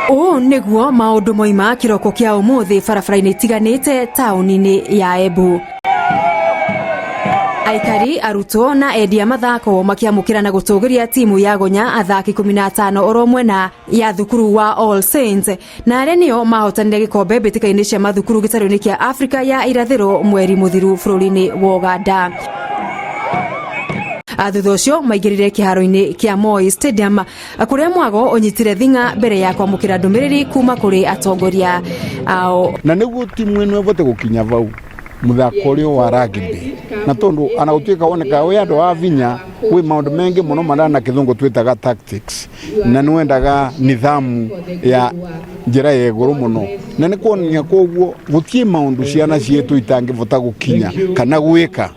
Ũũ nĩguo maũndũ moima kĩroko kĩa ũmũthĩ barabara-inĩ itiganĩte taũni-inĩ ya Embu. Aikari, arutwo na endia mathako makĩamũkĩra na gũtũgĩria timu ya Gonya athaki 15 oro mwena ya thukuru wa All Saints na arĩa nĩo mahotanire gĩkombe mbĩtĩka-inĩ cia mathukuru gĩtarũ-inĩ kĩa Afrika ya irathĩro mweri mũthiru bũrũri-inĩ wa Uganda. Thutha ũcio maingĩrire kĩharo-inĩ kĩa Moi Stadium kũrĩa mwago ũnyitire thing'a mbere ya kwamũkĩra ndũmĩrĩri kuma kũrĩ atongoria ao. Na nĩguo timu ĩno ĩvote gũkinya vau muthako ũrĩa wa rugby, na tondu ana gũtuĩka woneka wĩ andũ a vinya wĩ maũndũ mengĩ mũno marĩa na kĩthũngũ twĩtaga tactics, na nĩ wendaga nithamu ya njĩra ya igũrũ mũno, na nĩ kuonania koguo gũtiĩ maũndũ ciana ciitũ itangĩvota gũkinya kana gwĩka.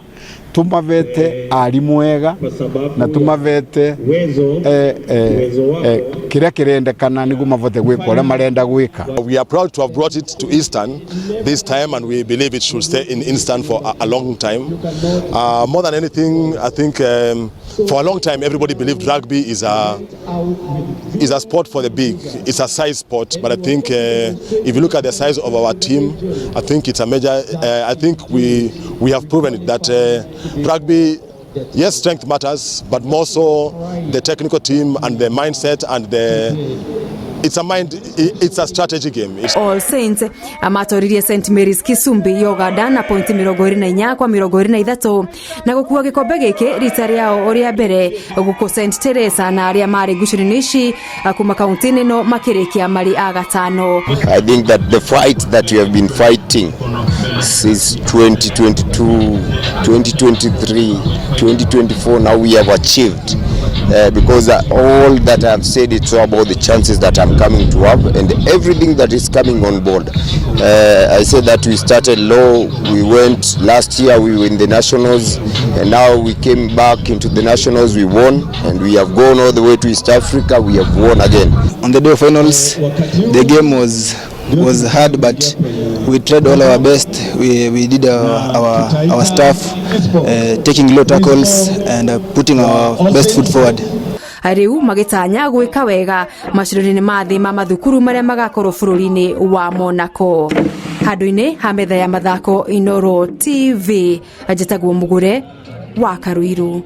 Tumavete arimũ ega na tumavete kiria kirendekana niguo mavote gwika uria marenda gwika. We are proud to have brought it to Eastern this time, and we believe it should stay in Eastern for a long time. More than anything, I think for a long time everybody believed rugby is a sport for the big. It's a size sport, but I think if you look at the size of our team, I think it's a major. I think we have proven it that rugby, yes, strength matters, but more so the technical team and the mindset and the. It's a mind. It's a strategy game. It's All Saints amatoririe St Mary's Kisumbi ya Uganda na pointi 24 kwa 23 na gũkua gĩkombe gĩkĩ rita rĩao rĩa mbere gũkũ St Teresa, na arĩa marĩ ngucanio-inĩ ici kuma kaunti-inĩ ĩno makĩrĩkia marĩ a gatano. I think that the fight that we have been fighting since 2022, 2023, 2024, now we have achieved. Because all that I've said, it's all about the chances that I'm coming to have and everything that is coming on board. I said that we started low. We went last year, we were in the nationals, and now we came back into the nationals. We won, and we have gone all the way to East Africa. We have won again. On the day of finals, the game was hard, but we tried all our best. We did our stuff, taking low tackles and putting our best foot forward. Rĩu magĩtanya gwĩka wega macindano-inĩ ma thĩ ma mathukuru marĩa magakorwo bũrũri-inĩ wa Monaco. Handũ-inĩ ha metha ya mathako, Inoro TV, njĩtagwo Mũgũre wa Karuiru.